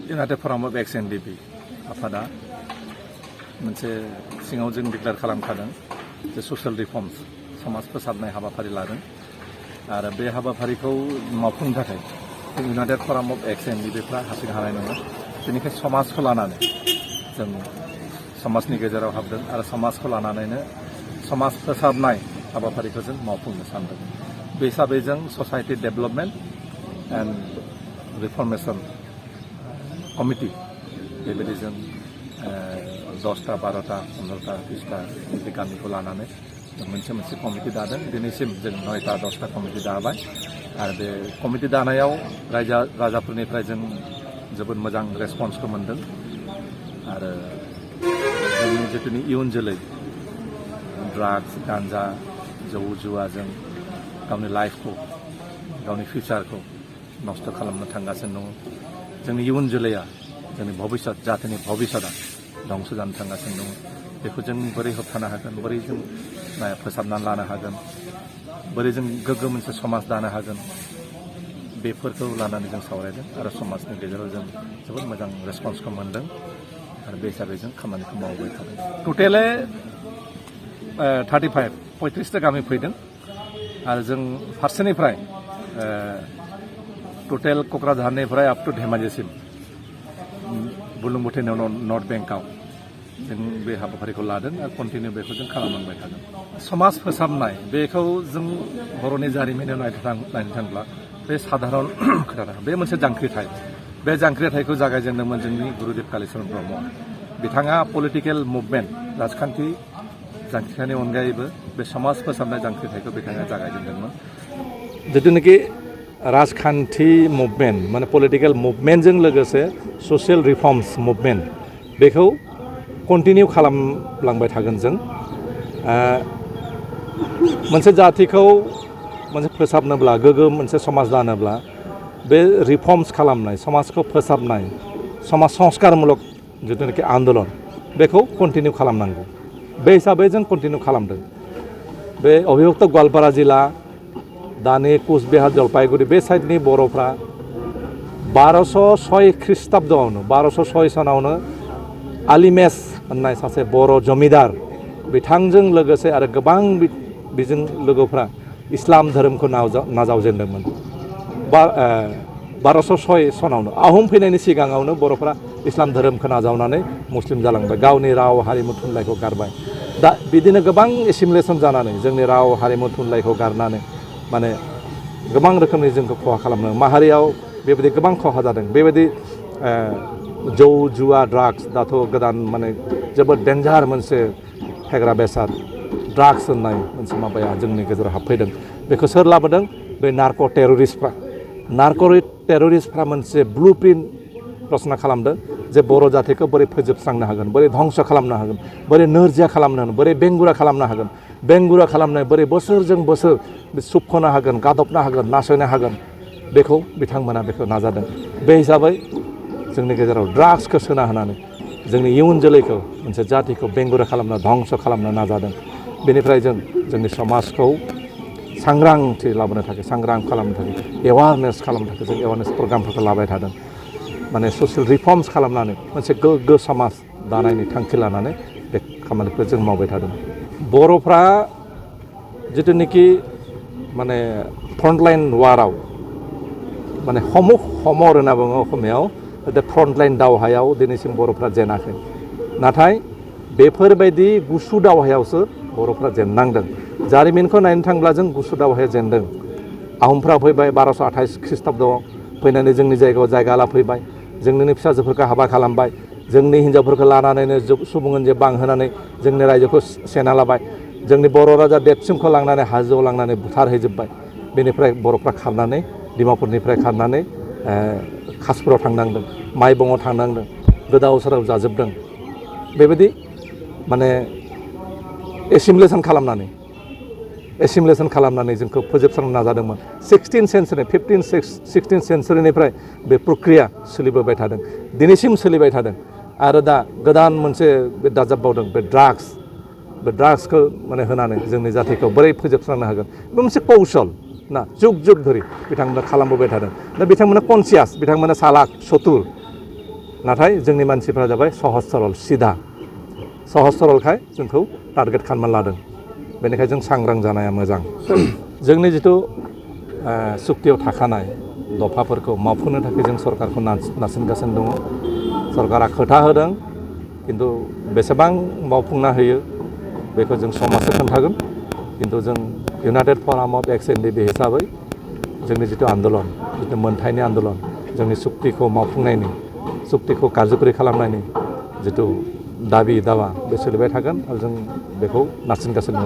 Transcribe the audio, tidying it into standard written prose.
United फराम of एक्स एनडिपि आफादा मोनसे सिङाव जों डिक्लेयार खालामखादों जे ससियेल रिफर्मस समाज फोसाबनाय हाबाफारि लादों आरो बे हाबाफारिखौ मावफुंनो थाखाय इउनाइटेड फराम अफ एक्स एनडिपिफ्रा हारसिं हानाय नङा बेनिखायनो समाजखौ लानानै जों समाजनि गेजेराव हाबदों आरो समाजखौ लानानैनो समाज फोसाबनाय हाबाफारिखौ जों मावफुंनो सानदों बे हिसाबै जों society development and reformation committee बेबायदि जों 10टा 12टा 15टा 20टा बिदि गामिखौ लानानै मोनसे कमिटि दादों दिनैसिम जों 9टा 10टा कमिटि दाबाय आरो बे कमिटि दानायाव राजाफोरनिफ्राय जों जोबोद मोजां रेसपन्सखौ मोनदों आरो जोंनि जितुनि इयुन जोलै ड्राग्स गान्जा जौ जुवाजों गावनि लाइफखौ गावनि फिउचारखौ नष्ट खालामनो थांगासिनो दङ जोंनि इयुन जोलैया जोंनि भबिष्यत जातिनि भबिष्यता धंस जानो थांगासिनो दङ बेखौ जों बोरै होबथानो हागोन बोरै जों फोसाबनानै लानो हागोन बोरै जों गोग्गो मोनसे समाज दानो हागोन बेफोरखौ लानानै जों सावरायदों आरो समाजनि गेजेराव जों जोबोद मोजां रेसपन्सखौ मोनदों आरो बे हिसाबै जों खामानिखौ मावबाय थादों टटेलै 35टा गामि फैदों आरो जों फारसेनिफ्राय टटेल क'क्राझारनिफ्राय आप टु धेमाजिसिम बुरलुंबुथुर नर्थ बेंकआव जों बे हाबाफारिखौ लादों आरो कन्टिनिउ बेखौ जों खालामलांबाय थादों समाज फोसाबनाय बेखौ जों बर'नि जारिमिनाव नायनो थांब्ला बे साधारन खोथा नङा बे मोनसे जांख्रिथाय बे जांख्रिथायखौ जागायजेनदोंमोन जोंनि गुरुदेब कालिचरन ब्रह्म बिथाङा पलिटिकेल मुभमेन्ट राजखान्थि जांख्रिथायनि अनगायैबो बे समाज फोसाबनाय जांख्रिथायखौ बिथाङा जागायजेनदोंमोन जिथुनाखि राजखान्थि मुभमेन्ट माने पलिटिकेल मुभमेन्टजों लोगोसे ससियेल रिफर्मस मुभमेन्ट बेखौ कन्टिनिउ खालामलांबाय थागोन जों मोनसे जातिखौ मोनसे फोसाबनोब्ला गोग्गो मोनसे समाज दानोब्ला बे रिफर्मस खालामनाय समाजखौ फोसाबनाय समाज संस्कारमूलक जिथुनाखि आन्दलन बेखौ कन्टिनिउ खालामनांगौ बे हिसाबै जों कन्टिनिउ खालामदों बे अभिभक्त गवालपारा जिल्ला दानि कुचबिहार जलपाइगुरि बे साइडनि बर'फ्रा 1206 ख्रीष्टाब्दआवनो 1206 सनावनो आलिमेस होननाय सासे बर' जमिदार बिथांजों लोगोसे आरो गोबां बिजों लोगोफ्रा इस्लाम धोरोमखौ नाजावजेनदोंमोन 1206 सनावनो आहम फैनायनि सिगाङावनो बर'फ्रा इस्लाम धोरोमखौ नाजावनानै मुस्लिम जालांबाय गावनि राव हारिमु थुनलाइखौ गारबाय दा बिदिनो गोबां एसिमिलेसन जानानै जोंनि राव हारिमु थुनलाइखौ गारनानै माने गोबां रोखोमनि जोंखौ खहा खालामदों माहारियाव बेबायदि गोबां खहा जादों बेबायदि जौ जुवा ड्राग्स दाथ' गोदान माने जोबोद डेन्जार मोनसे फेग्रा बेसाद ड्राग्स होननाय मोनसे माबाया जोंनि गेजेराव हाबफैदों बेखौ सोर लाबोदों बे नार्क' टेररिस्टफ्रा मोनसे ब्लुप्रिन्ट रचना खालामदों जे बर' जातिखौ बोरै फोजोबस्रांनो हागोन बोरै धंस खालामनो हागोन बोरै नोरजिया खालामनो हागोन बोरै बेंगुरा खालामनो हागोन बेंगुरा खालामनाय बोरै बोसोरजों बोसोर सुख'नो हागोन गादबनो हागोन नासयनो हागोन बेखौ बिथांमोना बेखौ नाजादों बे हिसाबै जोंनि गेजेराव ड्राग्सखौ सोना होनानै जोंनि इयुन जोलैखौ मोनसे जातिखौ बेंगुरा खालामनो धंस खालामनो नाजादों बेनिफ्राय जों जोंनि समाजखौ सांग्रांथि लाबोनो थाखाय सांग्रां खालामनो थाखाय एवारनेस खालामनो थाखाय जों एवारनेस प्रग्रामफोरखौ लाबाय थादों माने ससियेल रिफर्मस खालामनानै मोनसे गोग्गो समाज दानायनि थांखि लानानै बे खामानिखौ जों मावबाय थादों बर'फ्रा जिथुनाखि माने फ्रन्टलाइन वाराव माने हमुख हमर होनना बुङो असमियाव बे फ्रन्टलाइन दावहायाव दिनैसिम बर'फ्रा जेनाखै नाथाय बेफोरबायदि गुसु दावहायावसो बर'फ्रा जेननांदों जारिमिनखौ नायनो थांब्ला जों गुसु दावहाया जेनदों आहमफ्रा फैबाय 1228 ख्रीष्टाब्दआव फैनानै जोंनि जायगायाव जायगा लाफैबाय जोंनिनो फिसाजोफोरखौ हाबा खालामबाय जोंनि हिन्जावफोरखौ लानानैनो सुबुं अनजिमा बांहोनानै जोंनि रायजोखौ सेना लाबाय जोंनि बर' राजा देबसिमखौ लांनानै हाजोआव लांनानै बुथारहैजोब्बाय बेनिफ्राय बर'फ्रा खारनानै डिमापुरनिफ्राय खारनानै खासपुराव थांनांदों माइबङाव थांनांदों गोदाव सोराव जाजोबदों बेबायदि माने एसिमिलेसन खालामनानै जोंखौ फोजोबस्रांनो नाजादोंमोन 16 सेन्सुरि 16 सेन्सुरिनिफ्राय बे प्रक्रिया सोलिबोबाय थादों दिनैसिम सोलिबाय थादों आरो दा गोदान मोनसे बे दाजाबबावदों बे ड्राग्सखौ माने होनानै जोंनि जातिखौ बोरै फोजोबस्रांनो हागोन बे मोनसे कौशल ना जुग धरि बिथांमोना खालामबोबाय थादों दा बिथांमोना कनसियास बिथांमोना सालाक चतुर नाथाय जोंनि मानसिफ्रा जाबाय सहज सरल सिदा सहज सरलखाय जोंखौ टारगेट खालामना लादों बेनिखायनो जों सांग्रां जानाया मोजां जोंनि जिथु सुक्तियाव थाखानाय दफाफोरखौ मावफुंनो थाखाय जों सरकारखौ नारसिनगासिनो दङ सरकारा खोथा होदों खिन्थु बेसेबां मावफुंना होयो बेखौ जों समाजसो खोन्थागोन खिन्थु जों इउनाइटेड फराम अफ एक्स एनडिपि हिसाबै जोंनि जिथु आन्दलन जिथु मोनथायनि आन्दलन जोंनि सुक्तिखौ मावफुंनायनि सुक्तिखौ कारज'करि खालामनायनि जिथु दाबि दावा बे सोलिबाय थागोन आरो जों बेखौ नारसिनगासिनो दं